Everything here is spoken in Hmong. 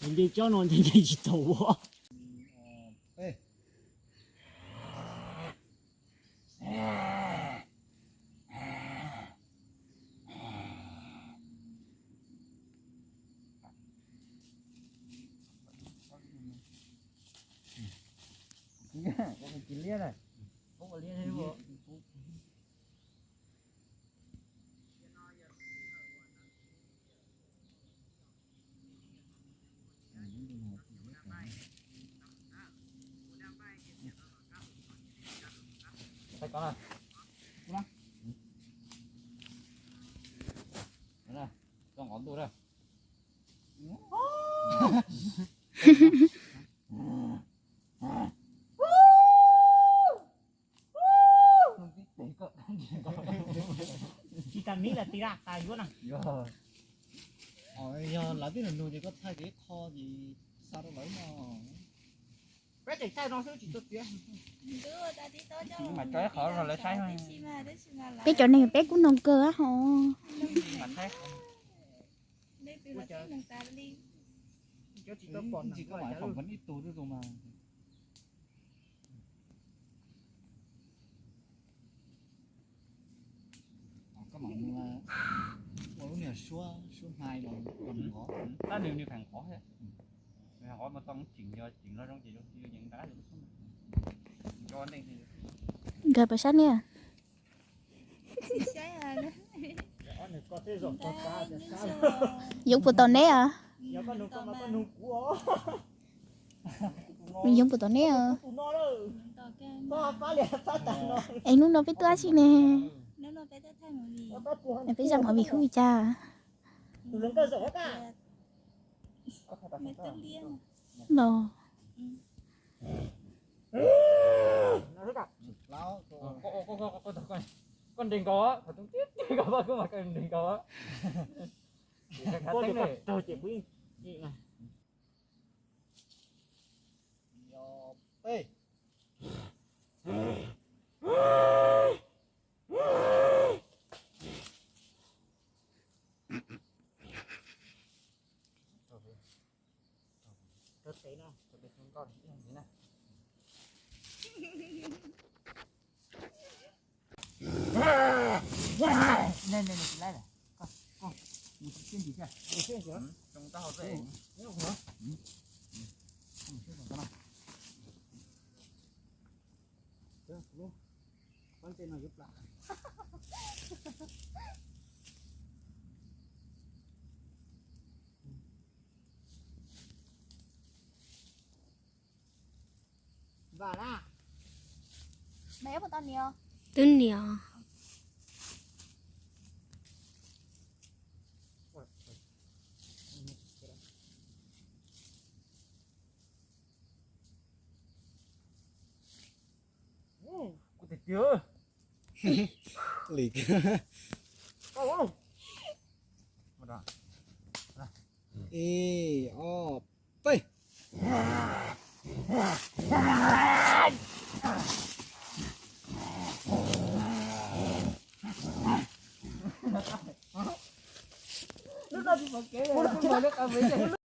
Nws li cov no ntshe tsis tau ua. Tsis tas miv las tis laj tas yuav na. Yog lawv twb nug nug ces koj thaij ces ib qho ces xa rau lawv no. Peb tseem thaij no xwb tsis tau tiav. Mas tso ib qho rau lawv saib. Peb cov neeg peb kuj noog kawg ho. Tsis tau pom ib tug twg mas. Koj mam mus ua lub niag suab suab hmai los kom nws nqov. Tab nws nws pheem nqov thiab. Nws nqov mas tau ceem, yog ceem los zoo ces zoo, yeej nrab. Nkawd pas sab niag. Yoov puas tom neb os? Yoov puas tom neb os? Es hnub no peb tuaj dab tsi ne? Peb zaj movie hub li cas? Los. Koj nres nkaus, koj nres nkaus. Twb nias. Kuv tiag tiag. Li. Ib, ob, peb. Lub no tsis pom kev li.